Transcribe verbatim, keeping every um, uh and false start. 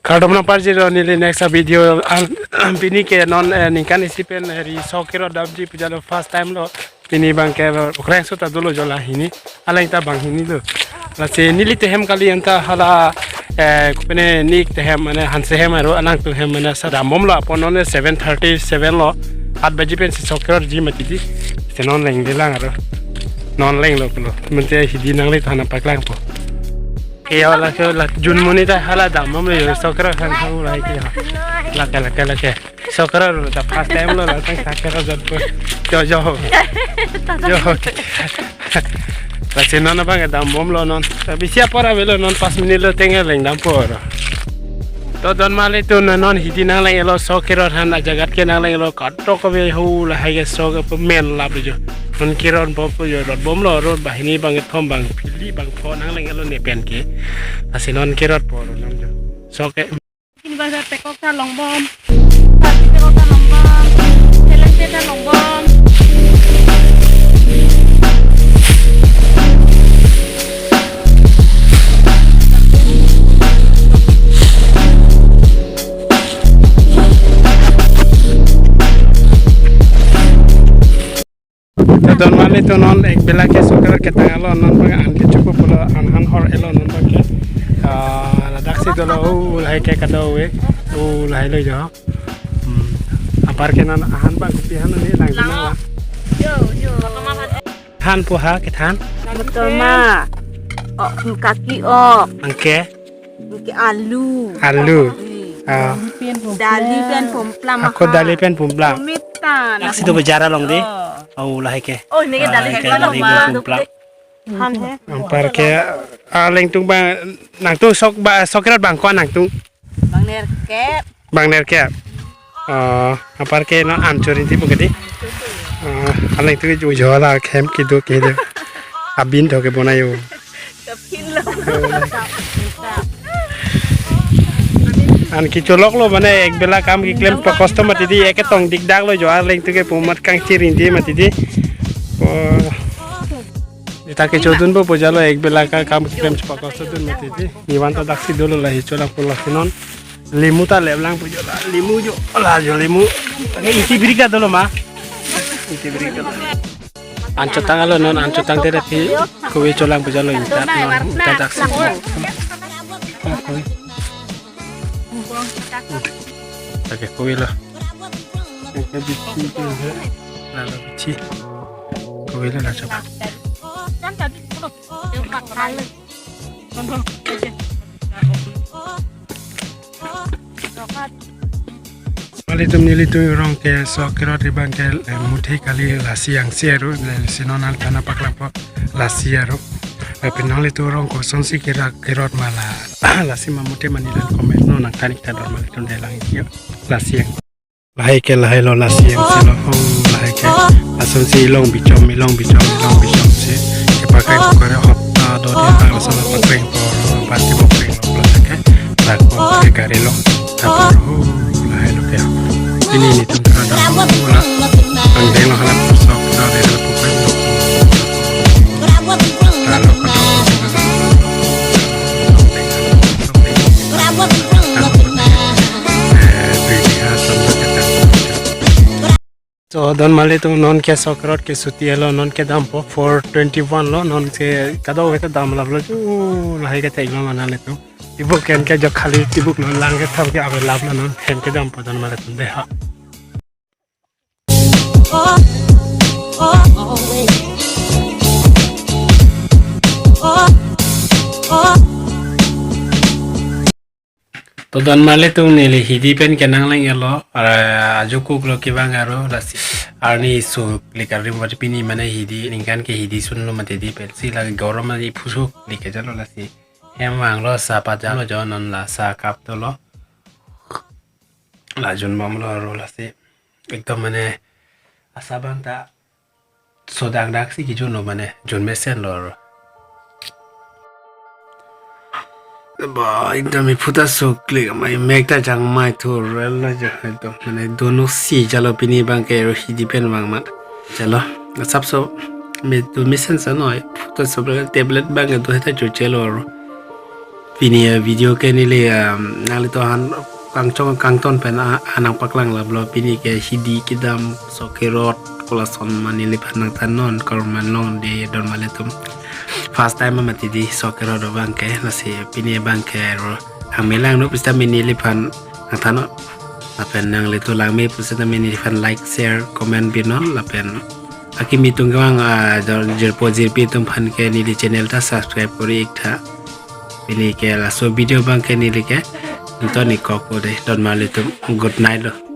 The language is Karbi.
Kardom nangparjilo neli next a video an, pini ke non, eh, ningkan isi pen, eh, riso kerot damji pu jalo first time lo. Pini abang ke, eh, okrang so ta dolo jo la hini. Alang ta bang hini lo. Lasi neli tehem kali anta hala, eh, kopine nik tehem mane hanse hem aro anang tu hem mane sa dambomlo apon non seven thirty seven lo. Aat baji pensi so kerotji mati di. Se non lenglelang aro. Non lenglo pulo. Mante hidi nangle thana paklangpo. Ke ya la ke la jun muni ta hala dambomlo yo so kerot han hau lai ke ha. Lake lake lake. So kerot lo ta first time lo la tang sa kerot jotpo. Jo jo. Jo. Lasi non abang dambomlo non. Ta bisi apor avelo non pas minit lo teng leng dampo aro. To donmarlitum non hidi nangleng-etlo so kerot han ajagat ke nangleng-etlo katok kave hu lahai ke so ke pemen lap jo. Non kerotpo pu jo rotbomlo aro banghini bangkethom bangphli bangpho nangleng-etlo ne pen ke. Lasi non kerotpo aro non jo. So ke. Ini bahasa pekok ta longbom. Pati pekok ta longbom. Seleng ta longbom. To donmarlitum non ek bela ke so kerot ketang alo non abang an ke chukup pulo an han hor-etlo non abang ke. Ah, ladak si dolo u lahai ke kadokave u lahai lo jo. Hmm. Apar ke non ahan abang kopi han ni lang lang. Yo, yo. Han po ha kethan. Betul ma. Oh, kaki oh. Anke. Anke alu. Alu. Hmm. Ah. Dali pen pumplam. Ako dali pen pumplam. Pumitan. Dak si do bajar along di. Oh. Oh, lahai ke. Oh, ini ke dali pen pumplam. Han he. Anpar ke, ah, lengtung abang nangtung sok ba so kerot abang ko nangtung. Bang nerkep. Bang nerkep. Oh, anpar ke non an chorin ti bukedi. Oh, alengtung ke ujola hem kedo kedo. Abin to ke bonayo. Kapin lo. An kecholoklo mane ek bela kam keklem pakosto mati di ek tong dikdak lo jo alengtung ke pumat kangchirin ti mati di. Oh. Ita kechodunpo pu jalo ek bela ka kam keklem chepakostodun mati di. Niwan ta dak si dolo lahai cholang pulo si non. Limu ta leplang pu jo la. Limu jo. La jo limu. Ini iti birik ta dolo ma. Iti birik ta dolo. An chotang alo non an chotang te dati. Kove cholang pu jalo inta non. Inta dak si. Oke, kove lo. Oke, bichi tu he. Lalo bichi. Kove lo la choba. Donmarlitum nelitum rong ke so kerot abang ke, eh, muthe kali lasi angse aro, eh, si non an thana paklangpo lasi aro. Eh, penang nelitum rong kosonsi kera-, kerot ma la, lasi ma muthe ma neli comment non nangkanik ta donmarlitum dei lang yo. Lasi ang. Lahai ke lahai lo lasi angse lo hong lahai ke. Asonsi ilong bichom, ilong bichom, ilong bichom si. Kepakai pokare hop ta do dia ta asal pakai po, pasti pakai lo plus ke. Rakpo ke gari lo. Tapi ho lahai lo ke. Ini ni tum kada ho la. Ang deng lo hala sok ta de lo pakai lo. Kalau kada ho. So donmarlitum non ke so kerot ke suti alo non ke dampo four twenty one lo non ke kadokave ta damlaplo ju lahai ke thek lo mana litum. Tibuk ken ke jok khali tibuk non lang ke thap ke ave laplo non hem ke dampo donmarlitum dei ha. To donmarlitum neli hidi pen ke nangleng-etlo, ah, ajo kuk lo kevang aro lasi. Arni suklik arim vari pini mane hidi ningkan ke hidi sunlo mati di pensi lake gorom mati phu suklik ke jalo lasi. Hem vanglo sa pajamlo jo non la sa kap dolo. La junbomlo aro lasi. Ekdom mane asa abang ta so dakdak si kejunlo mane jun mesenlo aro. Ba ekdom iphu ta suklik amei mek ta jangmai thu rel lo jo ekdom mane dono si jalo pini abang ke aro hidi pen vang mat jalo. Asapso me do mesen sa noi iphu ta so tablet abang ke do heta chochelo aro. Pini a video ke neli, um, nanglitum aphan kangchong kangton pen a- anang paklang lablo. Pini ke hidi kedam sok kerot kolason ma neliphan nangthanon, korman longde don malitum. First time mati di sok kerot abang ke, lasi pini abang ke ro ang melang no pista mini neliphan nangthanon. Lapen nanglitum langme pusita mini neliphan like, share, comment pinon, lapen akimi atum kevang, ah, jor- jirpo jirpi atum aphan ke neli channel ta subscribe kori ik tha. Pini ke laso video abang ke neli ke nangthan ik kok po de, don malitum. Good night lo.